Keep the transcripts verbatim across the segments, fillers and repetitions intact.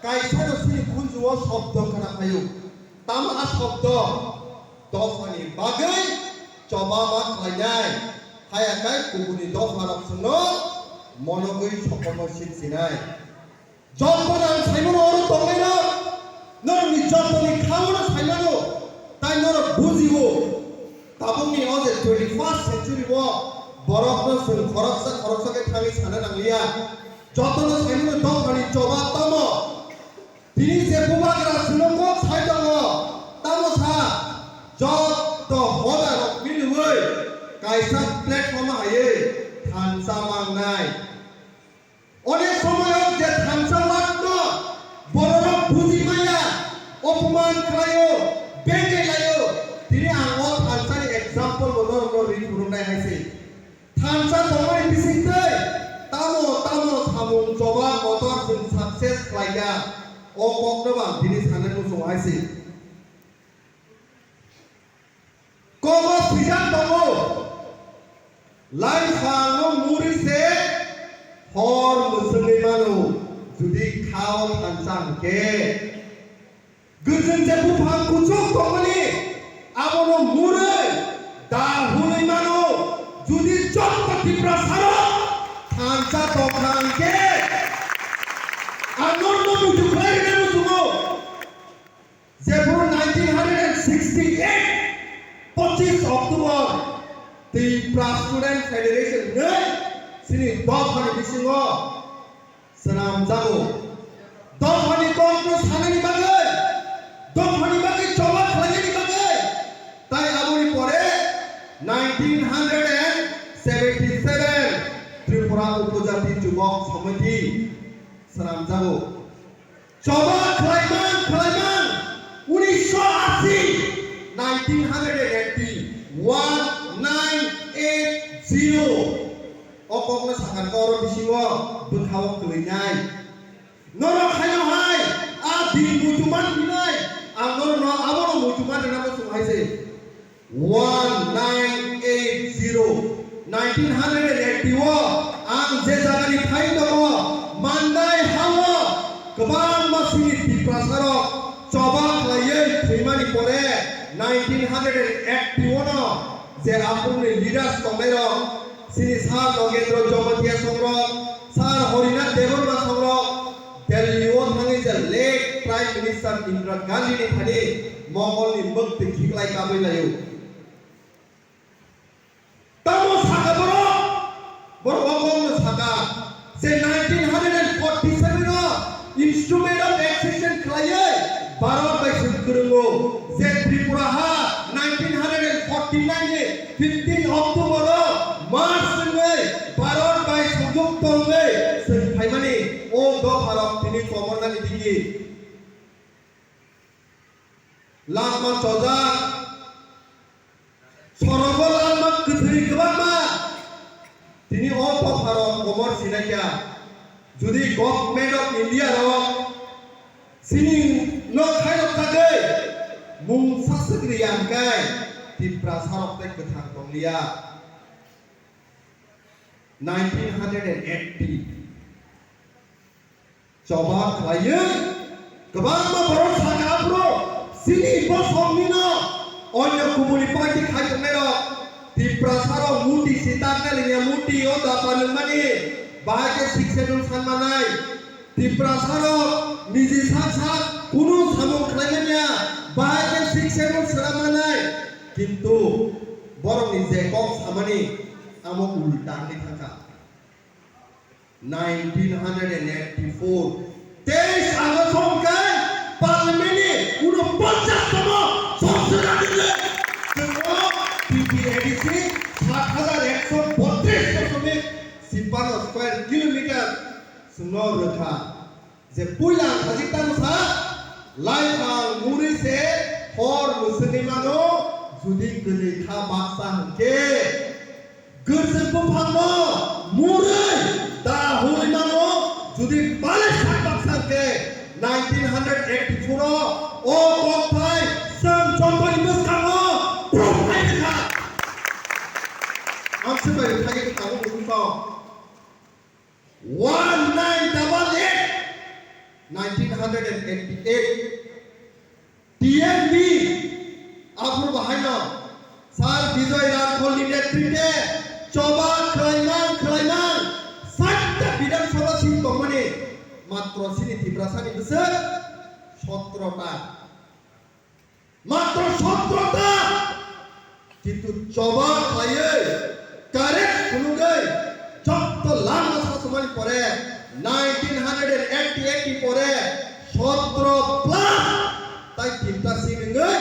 Kaisa no sini khunju o shobdo khna phaio. Tamo a shobdo? Dophani bagwi choba ma khlainai. Haya kai kubuni dopha rok songno monogwi sokomor sik sinai. Joto nang saimano oro tongnai rok, norokni jotoni khao no saimano, tai norok bujio. Tabukni o je twenty-first century o borokno chwng khoroksa khoroksa khe thangwi sana nangliya. Jotono saimano dophani choba tamo. Tini je bubagra chwngno kok sai tongo, tamo sa, joto hoda rok miliwi kaisa platform haiwi thansa mangnai. Onek somoyo je thansa word no bororok buji maya, opoman khlaio, bengkelaio, tini ang o thansani example bo norokno ri phunuknai hai se. Thansa tongmani bisingtwi tamo tamo samung choba kotor chwng success khlaikha, o kokno bo ang tini sanai muchungo hai se. Kobo swijak tongo, laifangno muri se hor mwswngwi mano, judi khao thansa hwnkhe. Gwdwng je buphang kuchuk tongmani, abono murwi da hwnwi mano, judi jotto Tiprasarok thansa tongkha hwnkhe, ang norokno muitu khlai rwna muchungo. Jephuru nineteen hundred and sixty-eight, pochis October, Tripura Student Federation hwnwi chini dophani bisingo swnamjago. Dophani kokno sanani bagwi, dophani bagwi choba khlainani bagwi, tai aboni pore nineteen hundred and seventy-seven Tripura Upojati Jubok Samiti swnamjago. Choba khlaimang khlaimang unisho ashi, nineteen hundred and eighty, one nine eight zero. O kokno sakha khe oro bisingo bwkhao kwlwinai. Norok haino hai a din muitu man hinai, ang norokno abono muitu man rwna muchung hai se. One nine eight zero, nineteen hundred and eighty o ang je jagani phai tongo, Mandai hao kwbangma chini Tiprasarok choba khlaiwi thwimani pore nineteen hundred and eighty o no je aphuruni leaders tongnairok, chini Sir Nagendra Jamatia songrok, Sir Harinath Debbarma songrok, Delhi o thangwi je late Prime Minister Indira Gandhi ni thani mongol ni mwktwi khiklai kabwi laio. Tamo saka borok, borok o kokno saka je nineteen hundred and forty-seven o Instrument of Accession khlaiwi Bharat bai se kwrwngo je Tripura ha nineteen hundred and forty-nine ni fifteen October o march wngwi Bharat bai sujok tongwi chwng phaimani o dopharok tini komornani digi. Langma chojak, sorogo langma kwthwi kwbangma. Tini o dopharok komor sinai kha. Jodi Government of India rok chini no khairok tagwi mung sakswk riya hwnkhe Tiprasarok tei kwthang tongliya. Nineteen hundred and eighty. Choba khlaiwi kwbangma borok saka aphuru chini bosongni no onyo kubuni party khai tongnairok Tiprasarok muti sitarna liya muti o dapa nungmani bahai khe sixth schedule sanmanai. Tiprasarok niji sak sak kunu samung khlaimanya bahai khe sixth schedule swnammanai. Kintu borokni je kok samani amo ulta wngwi thangkha. Nineteen hundred and eighty-four, teis August hwnkhe Parliament ni unoponchas tomo songchar rajini chwngno T T A D C sat hajar ekso botris dosomik chippanno square kilometer chwngno rwkha. Je puila ang sajik tamo sa, laifang muri se hor mwswngwi mano, judi kwrwi kha baksa hwnkhe. Gwrjwk buphangno murwi da hwnwi mano, jodi bale sak baksa khe nineteen hundred eighty-four o o kokthai chwng jotoni bwskango proof khai rwkha. Ang swbai rwkha khe tabuk rwkha. One nine double eight. nineteen hundred and eighty-eight T M B aphuru bahaino Sir Bijoy Rangkholni netrite choba khwlaimang khwlaimang satta Bidhan Sabha seat tongmani matro chini Tiprasani bwswk sotro ta. Matro sotro ta, kintu choba khlaiwi, correct phunugwi, jotto langma sasumani pore, nineteen hundred and eighty-eight ni pore, sotro plus, tai tinta seat wngwi,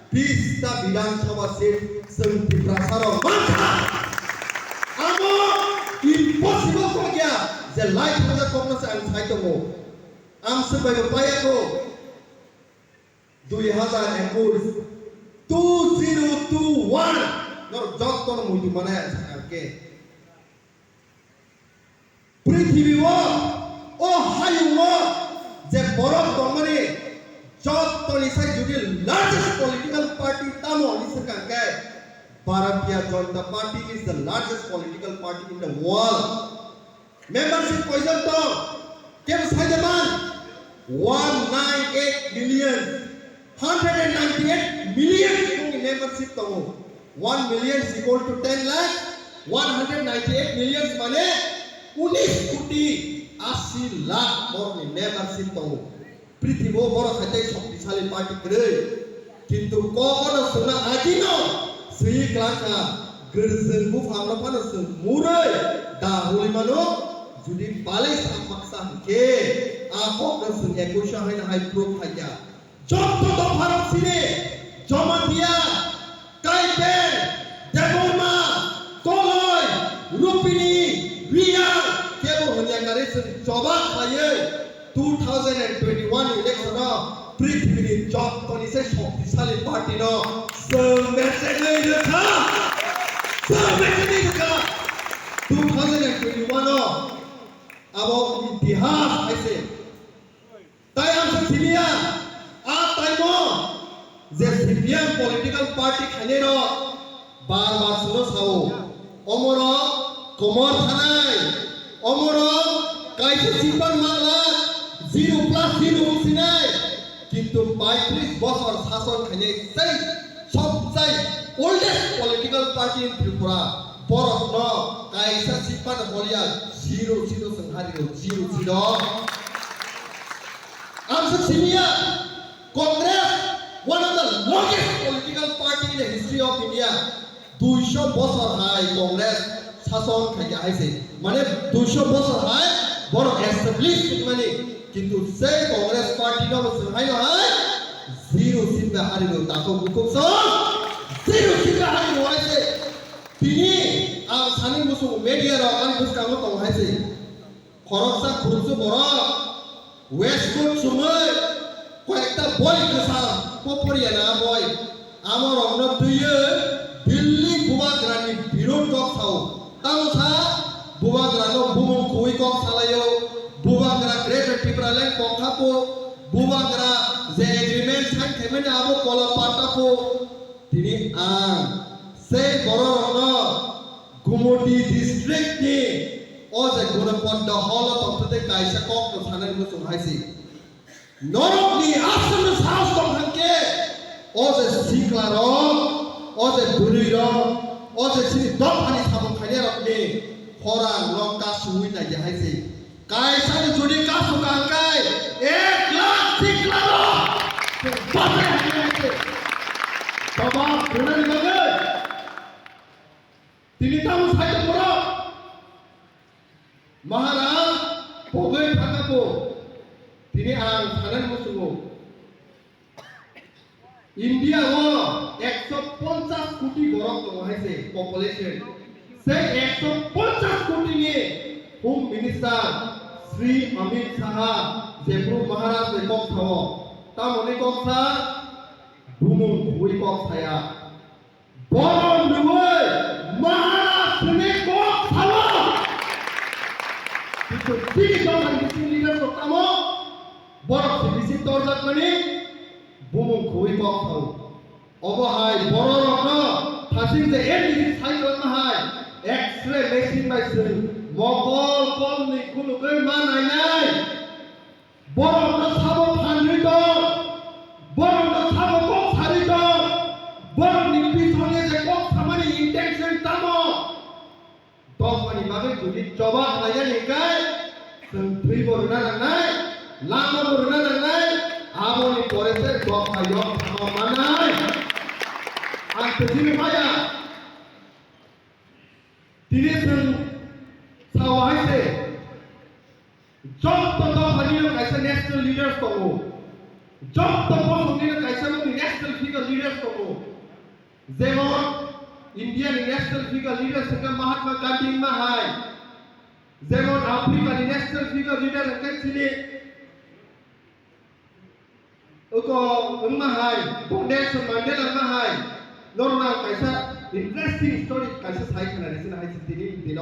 bis ta Bidhan Sabha seat chwng Tiprasarok mankha. Amo impossible kokya, je lai thangja kokno se ang sai tongo. Ang swbai bo paiya ko. Dui hazar ekush, two zero two one, norok jottono muitu manai ang sakha khe. Prithibi o, o hayung o, je borok tongmani, jottoni sai jodi largest political party tamo hwnwi swkang khe, Bharatiya Janata Party is the largest political party in the world. Membership koijon tong? Kebo sai de man? One nine eight million. Hundred and ninety eight million ni membership tongo. One million is equal to ten lakh. One hundred ninety eight million mane unis koti asi lakh borokni membership tongo. Prithibo borok hai tei shoktisali party kwrwi. Kintu kokno swngna agino swi klangkha, gwrjwng buphangno phano chwng murwi da hwnwi mano, jodi balai sak baksa hwnkhe a kokno chwng ekuisa haino hai proof khaikha. Jotto dopharok sini, Jamatia, Kaipeng, Debbarma, Koloi, Rupini, Riyang, kebo hwnyakarwi chwng choba khlaiwi two thousand and twenty-one election o prithibini jottoni se shoktisali party no chwng mechegwi rwkha. Chwng mechegwi rwkha. Two thousand and twenty-one o abo itihas hai se. Tai ang se siniya, a taimo je C P M political party khainai rok bar bar suno sao, omoro komor thanai, omoro kaisa sipan mangla, zero plus zero wngsinai, kintu paitris bosor sason khainai sei sobsai oldest political party in Tripura, borokno kaisa sipan holia zero zero song hari zero zero. Ang se siniya, Congress, one of the longest political party in the history of India. Duisho bosor hai Congress sason khaikha hai se. Mane duisho bosor hai borok establish mani. Kintu sei Congress party no bo swng hai no hai. Zero seat bai hari no tato bukhuk so. Zero seat bai hari no hai se. Tini ang sani musugo media rok ani bwskango tong hai se. Khoroksa khuroksa borok waistcoat chumui koyekta boi kwcham po poriya na boi. Amo rokno twiwi Delhi bubagrani birod kok sao. Tamo sa bubagrano bumung khwi kok salaio. Bubagra Greater Tipraland kok thapo. Bubagra je agreement sign khaimani abo kola pata po. Tini ang sei borok rokno Gumoti district ni o je Gunapondo hall o tongthok tei kaisa kok no sanani muchung hai si. Norok ni aswk no sahos tong thang khe o je sikla rok, o je bwrwi rok, o je chini dopha ni samung khainai rok ni khorang no kasui nai di hai si. Kaisa ni jodi kasu kangkai ek lakh sikla rok. Bachai hai nai se. Baba, rwnani bagwi. Tini tamo sai tong borok. Maharaj pogwi thangkha bo. Tini ang sanani muchungo. India o ekso ponchas koti borok tongo hai se population. Sei ekso ponchas koti ni Home Minister Shri Amit Shah Jebru Maharaj ni kok sao. Tamoni kok sa bumung khubui kok saya. Borom rwui Maharaj hwnwi kok sao. Kintu chini dophani bising leader rok tamo borok se bising torjakmani bumung khubui kok sao. Obo hai borok rokno thasing je N D C cycle no hai X-ray machine bai swrwng mokol kolni kulugwi ma nainai. Borokno sabo phanwi tong, borokno sabo kok sari tong, borokni bisingni je kok samani intention tamo, dophani bagwi jodi choba khlainani hwnkhe, chwng thwibo rwna nangnai, lamabo rwna nangnai, aboni pore se dopha yok thangma mannai. Ang kwchwino maya, tini chwng sao hai se, Jotto dophani no kaisa national leaders tongo. Jotto bosongni no kaisa mungni national figure leaders tongo. Jemon India ni national figure leaders wngkha Mahatma Gandhi wngma hai. Jemon Africa ni national figure leader wngkha chini Uko wngma hai, bo Nelson Mandela wngma hai, norok ang kaisa interesting story kaisa sai khna ri sina hai tini dino.